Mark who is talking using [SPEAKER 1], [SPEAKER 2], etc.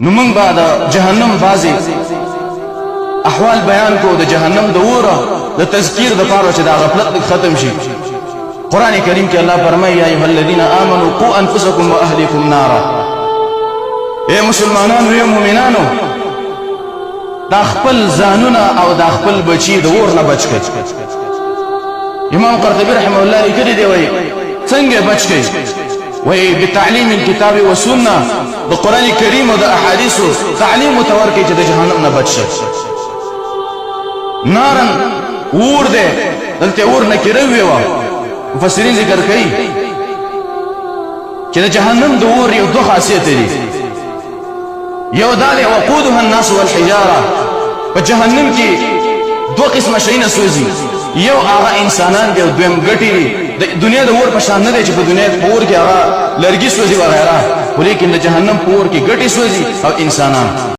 [SPEAKER 1] نو موږ به د جهنم بعضې احوال بیان کو، د جهنم د اوره د تذکیر د پاره چې دا غفلت لږ ختم شي. قرآن کریم کې الله فرمایي: یا ایها الذین آمنوا قوا انفسکم واهلیکم نارا. اے مسلمانانو، اے مؤمنانو، دا خپل ځانونه او دا خپل بچي د اور نه بچ کړئ. امام قرطبي رحمه الله لیکلي دی، وایي څنګه بچ کړئ؟ وایي بتعلیم الكتاب والسنه، د قرآن کریم او د احادیثو تعلیم ورته ورکړئ چې د جهنم نه بچ شئ. نارن اور دی، دلته اور نکره وی وه. مفسرین ذکر کوي چې د جهنم د اور یو دوه خاصیت دي. یو دا دی وقودها الناس والحجاره، په جهنم کې دوه قسمه شیونه سوځي، یو هغه انسانان دي او دویم ګټي دي. د دنیا د اور په شان نه دی چې په دنیا په اور کې هغه لرګي سوځي وغیره، خو لیکن د جهنم په اور کې ګټي سوځي او انسانان.